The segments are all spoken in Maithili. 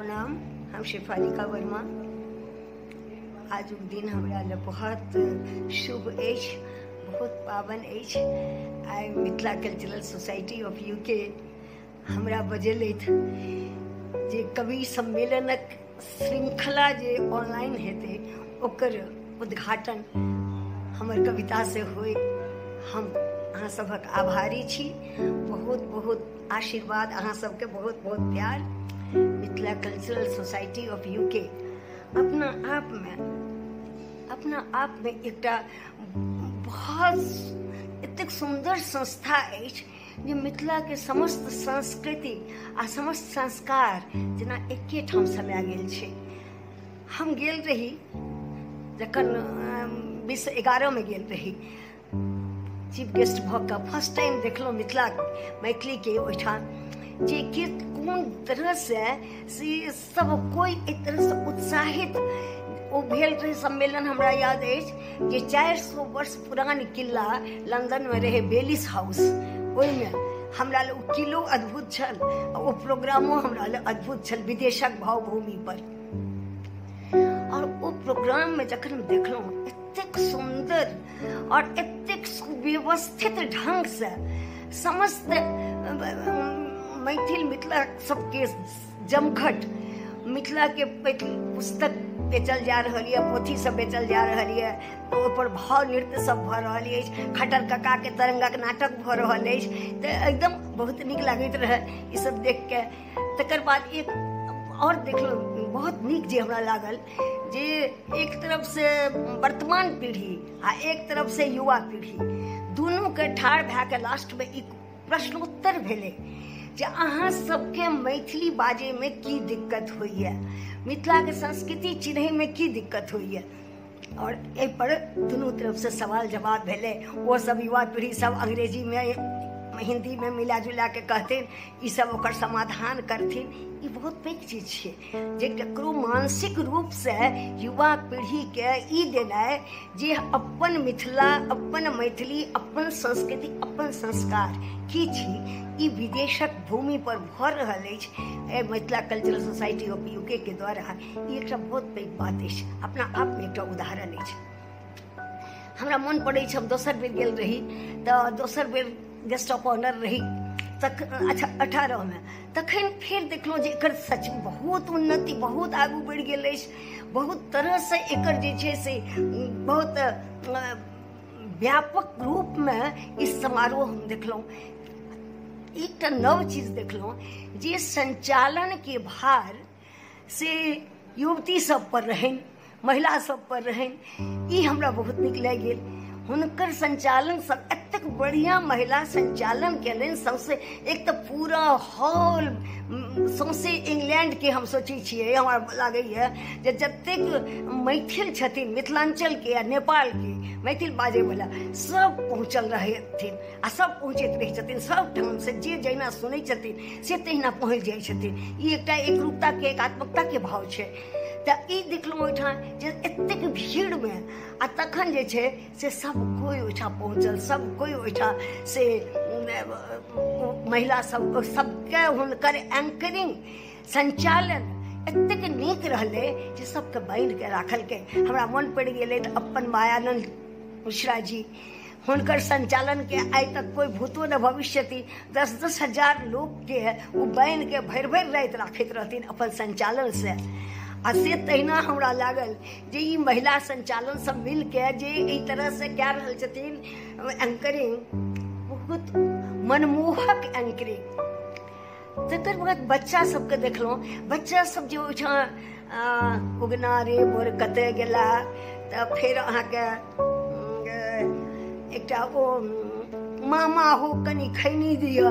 प्रणाम। हम शेफालिका वर्मा। आजुक दिन हमरा लए बहुत शुभ अछि, बहुत पावन अछि। आइ Mithila cultural society of UK हमरा बजेलथि जे कवि सम्मेलनक श्रृंखला जे ऑनलाइन हेतै ओकर उद्घाटन हमर कविता से होय। हम अहाँ सभक आभारी छी। बहुत बहुत आशीर्वाद, अहाँ सबके बहुत बहुत प्यार। Mithila cultural society of UK अपना आप में एकटा बहुत एतेक सुन्दर संस्था अछि जे मिथिला के समस्त संस्कृति आ समस्त संस्कार जेना एके ठाम समा गेल छै। हम गेल रही जखन 2011 में गेल रही, चीफ गेस्ट भऽ कऽ फर्स्ट टाइम देखलहुँ मिथिला मैथिली के ओहिठाम जे कि कोन तरहसँ से सब कोइ एक तरहसँ उत्साहित ओ भेल रहै सम्मेलन। हमरा याद अछि जे 400 वर्ष पुरान किला लंदनमे रहै बेलिस हाउस, ओहिमे हमरा लए ओ किलो अद्भुत छल, ओ प्रोग्रामो हमरा लए अद्भुत छल विदेशक भावभूमि पर। और ओ प्रोग्राममे जखन हम देखलहुँ एतेक सुन्दर और एतेक सुव्यवस्थित ढंगसँ समस्त मैथिल मिथिला सबके जमघट, मिथिला के पुस्तक बेचल जा रहल यऽ, पोथी सब बेचल जा रहल यऽ, ओहिपर भाव नृत्य सब भऽ रहल अछि, खट्टर कका के तरंगक नाटक भऽ रहल अछि, तऽ एकदम बहुत नीक लागैत रहै ई सब देख के। तकर बाद एक और देखलहुँ बहुत नीक जे हमरा लागल जे एक तरफ से वर्तमान पीढ़ी आ एक तरफ से युवा पीढ़ी दुनूके ठाढ़ भए के लास्टमे एक प्रश्नोत्तर भेलै जे अहाँ सबके मैथिली बाजैमे की दिक्कत होइए, मिथिलाके संस्कृति चिन्हैमे की दिक्कत होइए। और एहिपर दुनू तरफसँ सवाल जवाब भेलै। ओ सब युवा पीढ़ी सब अंग्रेजीमे हिन्दीमे मिला जुला के कहथिन, ई सब ओकर समाधान करथिन। ई बहुत पैघ चीज छै जे ककरो मानसिक रूपसँ युवा पीढ़ीके ई देनाइ जे अपन मिथिला, अपन मैथिली, अपन संस्कृति, अपन संस्कार की छी, ई विदेशक भूमि पर भऽ रहल अछि Mithila cultural society of UK के द्वारा। ई एकटा बहुत पैघ बात अछि, अपना आपमे एकटा उदाहरण अछि। हमरा मोन पड़ै छै हम दोसर बेर गेल रही तऽ दोसर बेर गेस्ट ऑफ ऑनर रही तक, अच्छा 18 में, तखन फेर देखलहुँ जे एकर सच बहुत उन्नति, बहुत आगू बढ़ि गेल अछि, बहुत तरहसँ एकर जे छै से बहुत व्यापक रूपमे ई समारोह हम देखलहुँ। एकटा नव चीज देखलहुँ जे संचालनके भार से युवती सब पर रहनि, महिला सब पर रहनि, ई हमरा बहुत नीक लागि गेल। हुनकर संचालन सब एतेक बढ़िया महिला संचालन केलनि, सौंसे एक तऽ पूरा हॉल सौंसे इंग्लैंड के हम सोचै छियै, हमरा लागैए जे जतेक मैथिल छथिन मिथिलांचल के आ नेपाल के मैथिल बाजैवला सब पहुँचल रहथिन आ सब पहुँचैत रहै छथिन। सब ठामसँ जे जहिना सुनै छथिन से तहिना पहुँच जाइ छथिन। ई एकटा एकरूपता के, एकात्मकता के भाव छै। तऽ ई देखलहुँ ओहिठाम जे एतेक भीड़मे आ तखन जे छै से सब कोइ ओहिठाम पहुँचल, सब कोइ ओहिठाम से महिला सब सबके हुनकर एंकरिंग संचालन एतेक नीक रहलै जे सबके बान्हिके राखलकै। हमरा मन पड़ि गेलै तऽ अपन मायानंद मिश्रा जी, हुनकर संचालन के आइ तक कोई भूतो न भविष्यति, 10-10 हजार लोकके ओ बान्हिके भरि भरि राति राखैत रहथिन अपन संचालन से। आ से तहिना हमरा लागल जे ई महिला संचालन सब मिलके जे एहि तरहसँ कए रहल छथिन एंकरिंग, बहुत मनमोहक एंकरिंग। तकर बाद बच्चा सबके देखलहुँ, बच्चा सब जे ओहिठाम उगना रे मोर कतऽ गेला, तऽ फेर अहाँके एकटा ओ मामा हो कनि खैनी दिअ,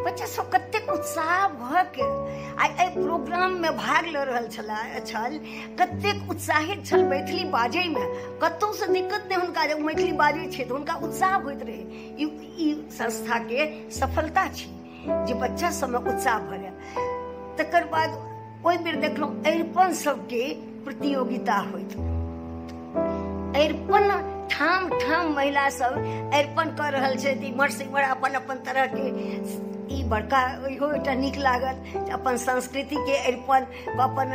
बच्चा सब कतेक उत्साह भऽ के आ एहि प्रोग्राममे भाग लऽ रहल छल, कतेक उत्साहित छल मैथिली बाजैमे, कतहुसँ दिक्कत नहि हुनका, जब मैथिली बाजै छै तऽ हुनका उत्साह होइत रहै। ई संस्थाके सफलता छी जे बच्चा सबमे उत्साह भरल। तकर बाद ओहि बेर देखलहुँ अरिपन सबके प्रतियोगिता होइत, अरिपन ठाम ठाम महिला सब अरिपन कऽ रहल छथि, इम्हर से इम्हर अपन अपन तरहके ई बड़का इहो एकटा नीक लागल अपन संस्कृतिके अरिपन, अपन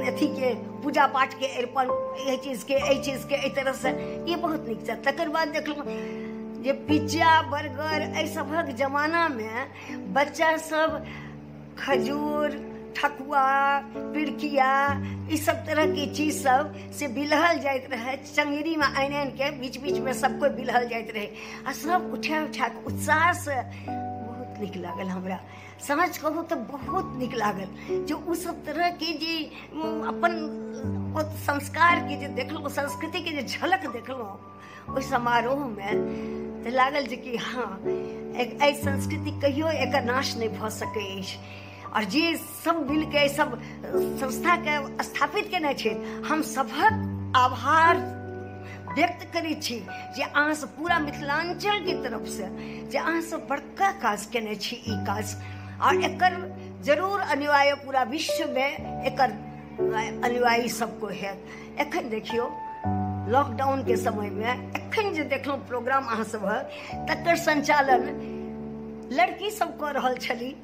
अथीके पूजा पाठके अरिपन, एहि चीजके एहि चीजके एहि तरहसँ ई बहुत नीक छै। तकर बाद देखलहुँ जे पिज्जा बर्गर एहि सभक जमानामे बच्चा सब खजूर, ठकुआ, पिड़किया ई सब तरहके चीज सब से बिलहल जाइत रहै। चंगेरीमे आनि आनिके बीच बीचमे सब कोइ बिलहल जाइत रहै आ सब उठा उठा कऽ उत्साहसँ। बहुत नीक लागल हमरा, समझ कहू तऽ बहुत नीक लागल जे ओ सब तरहके जे अपन संस्कारके जे देखलहुँ, संस्कृतिके जे झलक देखलहुँ ओहि समारोहमे, तऽ लागल जे कि हँ एहि संस्कृति कहियो एकर नाश नहि भऽ सकै अछि। आओर जे सब मिलके एहि सब संस्थाके स्थापित केने छै, हम सभक आभार व्यक्त करै छी जे अहाँ सब पूरा मिथिलाञ्चलके तरफसँ जे अहाँ सब बड़का काज केने छी ई काज, आओर एकर जरूर अनुयायी पूरा विश्वमे एकर अनुयायी सबको हैत। एखन देखियौ लॉकडाउनके समयमे एखन जे देखलहुँ प्रोग्राम अहाँ सभक, तकर संचालन लड़की सब कऽ रहल छली,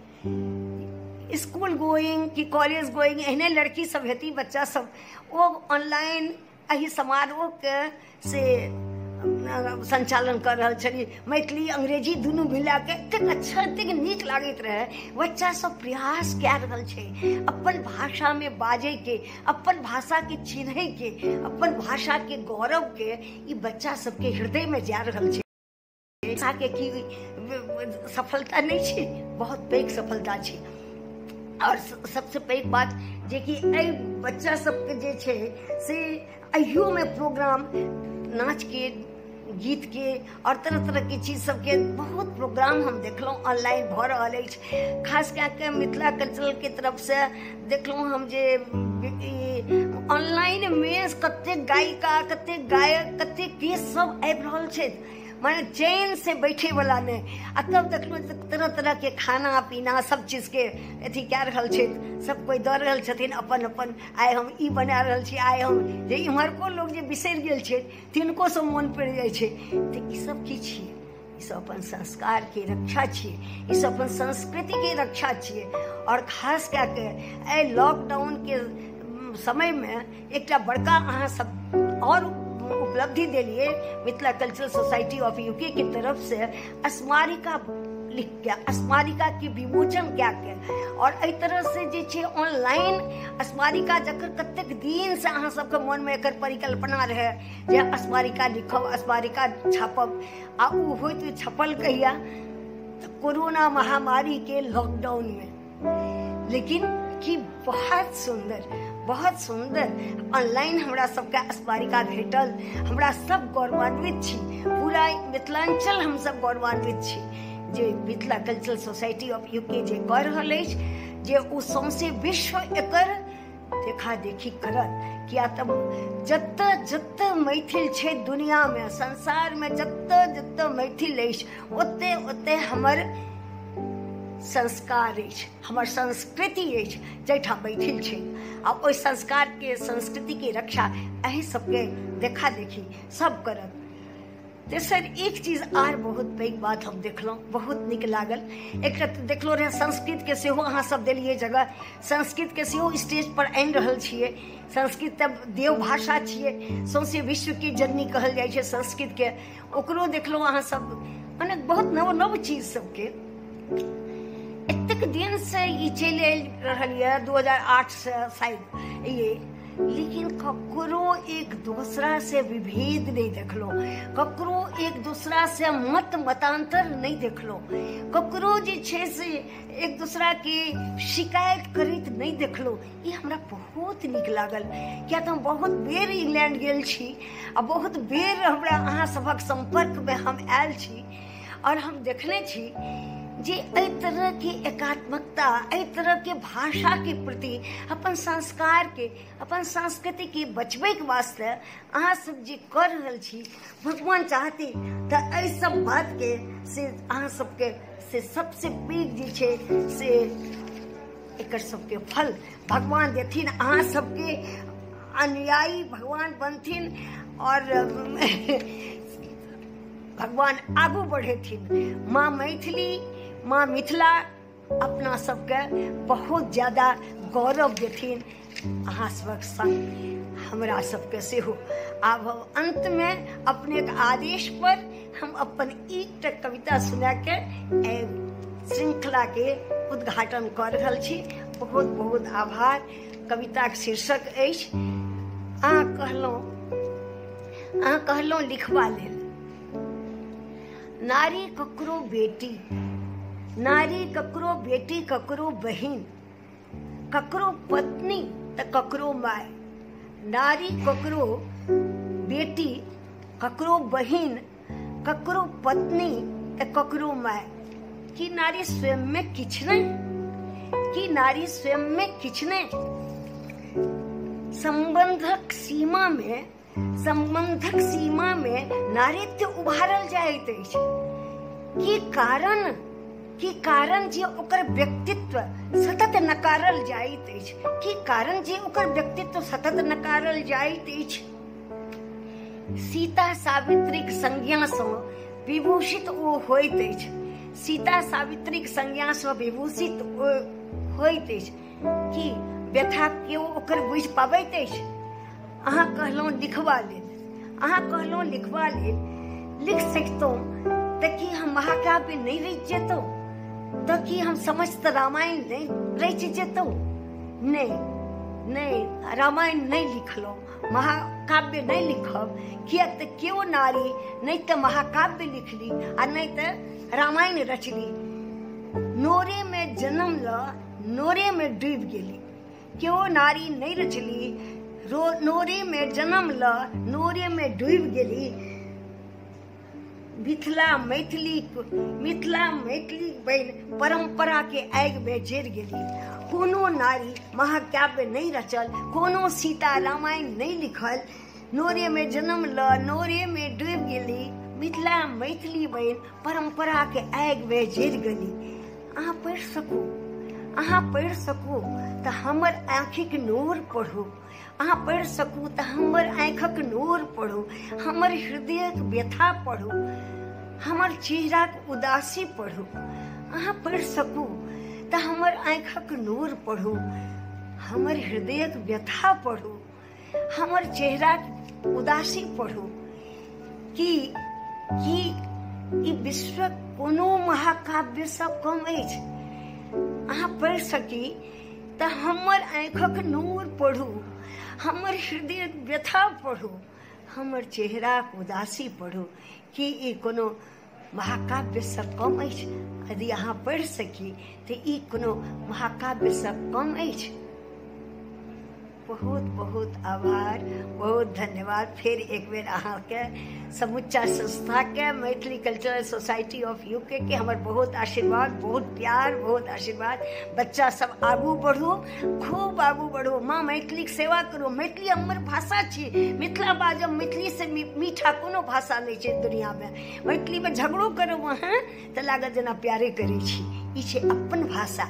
स्कूल गोइंग कि कॉलेज गोइंग एहने लड़की सब हेती, बच्चा सब ओ ऑनलाइन एहि समारोहके से संचालन कर रहल छली, मैथिली अंग्रेजी दुनू मिलाके एतेक अच्छा एतेक नीक लागैत रहै। बच्चा सब प्रयास कए रहल छै अपन भाषामे बाजैके, अपन भाषाके चिन्हैके, अपन भाषाके गौरवके ई बच्चा सबके हृदयमे जा रहल छै। भाषाके की सफलता नहि छै, बहुत पैघ सफलता छै। और सबसे पैघ बात जेकि एहि बच्चा सबके जे छै से अहियोमे प्रोग्राम नाचके, गीतके और तरह तरहके चीज सबके बहुत प्रोग्राम हम देखलहुँ ऑनलाइन भऽ रहल अछि। खास कए कऽ मिथिला कल्चरलके तरफसँ देखलहुँ हम जे ऑनलाइनमे कतेक गायिका, कतेक गायक, कतेक के सब आबि रहल छथि, माने चैन से बैठे वाला नहि। आ तब देखलहुँ तरह तरह के खाना पीना सब चीजके अथी कए रहल छथि, सब कोइ दऽ रहल छथिन अपन अपन, आइ हम ई बना रहल छी, आइ हम जे इम्हरको लोक जे बिसरि गेल छथि तिनको सब मोन पड़ि जाइ छै। तऽ ई सब की छियै? ई सब अपन संस्कारके रक्षा छियै, ई सब अपन संस्कृतिके रक्षा छियै। आओर खास कए कऽ एहि लॉकडाउनके समयमे एकटा बड़का अहाँ सब आओर उपलब्धि देलिए Mithila cultural society of UK के तरफ से स्मारिका लिख के, स्मारिका के विमोचन कए के, और एहि तरह से जे छै ऑनलाइन स्मारिका जकर कतेक दिन से अहाँ सबके मनमे एकर परिकल्पना रहै जे स्मारिका लिखब, स्मारिका छापब, आ ओ होइत छपल कहिया तऽ कोरोना महामारी के लॉकडाउन में। लेकिन की बहुत सुंदर, बहुत सुंदर ऑनलाइन हमरा सबके स्मारिका भेटल। हमरा सब गौरवान्वित छी, पूरा मिथिलांचल हम सब गौरवान्वित छी जे Mithila cultural society of UK जे कऽ रहल अछि, जे ओ सौंसे विश्व एकर देखा देखी करत। किया तऽ जतऽ जतऽ मैथिल छै दुनियामे, संसारमे जतऽ जतऽ मैथिल अछि ओते ओते हमर संस्कार अछि, हमर संस्कृति अछि जाहिठाम मैथिल छै। आ ओहि संस्कारके संस्कृतिके रक्षा एहि सबके देखा देखी सब करत। तेसर एक चीज आर बहुत पैघ बात हम देखलहुँ, बहुत नीक लागल। एकटा तऽ देखलहुँ रहै संस्कृतके सेहो अहाँ सब देलियै जगह, संस्कृतके सेहो स्टेज पर आनि रहल छियै। संस्कृत तऽ देव भाषा छियै, सौंसे विश्वके जननी कहल जाइ छै संस्कृतके, ओकरो देखलहुँ अहाँ सब, मने बहुत नव नव चीज सबके। एतेक दिन से ई चलि आबि रहल यऽ 2008 से शायद ये, लेकिन ककरो एक दोसरा से विभेद नहीं देखलो, ककरो एक दोसरा से मत मतांतर नहीं देखलो, ककरो जे छै से एक दोसरा के शिकायत करैत नहीं देखलो। ई हमरा बहुत नीक लागल, किया तऽ हम बहुत बेर इंग्लैंड गेल छी आ बहुत बेर हमरा अहाँ सभक संपर्क में हम आयल छी और हम देखने छी जे एहि तरह के एकात्मकता, एहि तरह के भाषा के प्रति, अपन संस्कार के, अपन संस्कृति के बचबैके वास्ते अहाँ सब जे कर रहल छी, भगवान चाहती तऽ एहि सब बात के से अहाँ सबके से सबसे पैघ जे छै से एकर सबके फल भगवान देथिन। अहाँ सबके अनुयायी भगवान बनथिन और भगवान आगू बढ़ेथिन। माँ मैथिली माँ मिथिला अपना सबके बहुत ज्यादा गौरव देथिन अहाँ सबक संग हमरा सबके सेहो। आब हम अंत में अपने आदेश पर हम अपन एकटा कविता सुना के श्रृंखला के उद्घाटन कर रहल छी। बहुत बहुत आभार। कविताक शीर्षक अछि अहाँ कहलहुँ लिखबा लेल। नारी ककरो बेटी, नारी ककरो बेटी ककरो बहिन, ककरो पत्नी तऽ ककरो माय। नारी ककरो बेटी ककरो बहिन ककरो पत्नी तऽ ककरो माय। की नारी स्वयं में किछु नहि? की नारी स्वयं में किछु नहि? संबंधक सीमा में, संबंधक सीमा में नारित्व उभारल जाइत अछि। की कारण, की कारण जे ओकर व्यक्तित्व सतत नकारल जाइत अछि? की कारण जे ओकर व्यक्तित्व सतत नकारल जाइत अछि? सीता सावित्रीक संज्ञा सँ विभूषित ओ होइत अछि। सीता सावित्रीक संज्ञा सँ विभूषित होइत अछि। की व्यथा केओ ओकर बुझि पाबैत अछि? अहाँ कहलहुँ लिखबा लेल, अहाँ कहलहुँ लिखबा लेल। लिख सकितहुँ तऽ की हम महाकाव्य नहि रचि जेतहुँ? तऽ की हम समस्त रामायण नहि रचि जेतहुँ? नहि नहि, रामायण नहि लिखलहुँ, महाकाव्य नहि लिखब, किएक तऽ केओ नारी नहि तऽ महाकाव्य लिखली आ नहि तऽ रामायण रचली। नोरे में जन्म लऽ नोरे में डूबि गेली। केओ नारी नहि रचली, नोरे में जन्म लऽ नोरे में डूबि गेली। मिथिला मैथिली, मिथिला मैथिली बनि परंपरा के आगि में जरि गेली। कोनो नारी महाकाव्य नहि रचल, कोनो सीता रामायण नहि लिखल। नोरे में जन्म लऽ नोरे में डूबि गेली। मिथिला मैथिली बनि परंपरा के आगि में जरि गेली। अहाँ पढ़ि सकू, अहाँ पढ़ि सकू तऽ हमर आँखिक नोर पढ़ू। अहाँ पढ़ि सकू तऽ हमर आँखिक नोर पढ़ू, हमर हृदयक व्यथा पढ़ू, हमर चेहराक उदासी पढ़ू। अहाँ पढ़ि सकू तऽ हमर आँखिक नोर पढ़ू, हमर हृदयक व्यथा पढ़ू, हमर चेहराक उदासी पढ़ू। की की ई विश्वक कोनो महाकाव्यसँ कम अछि? अहाँ पढ़ि सकी तऽ हमर आँखिक नोर पढ़ू, हमर हृदयक व्यथा पढ़ू, हमर चेहराक उदासी पढ़ू। की ई कोनो महाकाव्यसँ कम अछि? यदि अहाँ पढ़ि सकी तऽ ई कोनो महाकाव्यसँ कम अछि? बहुत बहुत आभार, बहुत धन्यवाद। फेर एक बेर अहाँके समूचा संस्थाके, Maithili cultural society of UK के हमर बहुत आशीर्वाद, बहुत प्यार, बहुत आशीर्वाद। बच्चा सब आगू बढ़ू, खूब आगू बढ़ू, माँ मैथिलीक सेवा करू। मैथिली हमर भाषा छी, मिथिला बाजब, मैथिली से मीठा कोनो भाषा नहि छै दुनियामे। मैथिलीमे झगड़ो करू अहाँ तऽ लागत जेना प्यारे करै छी। ई छै अपन भाषा,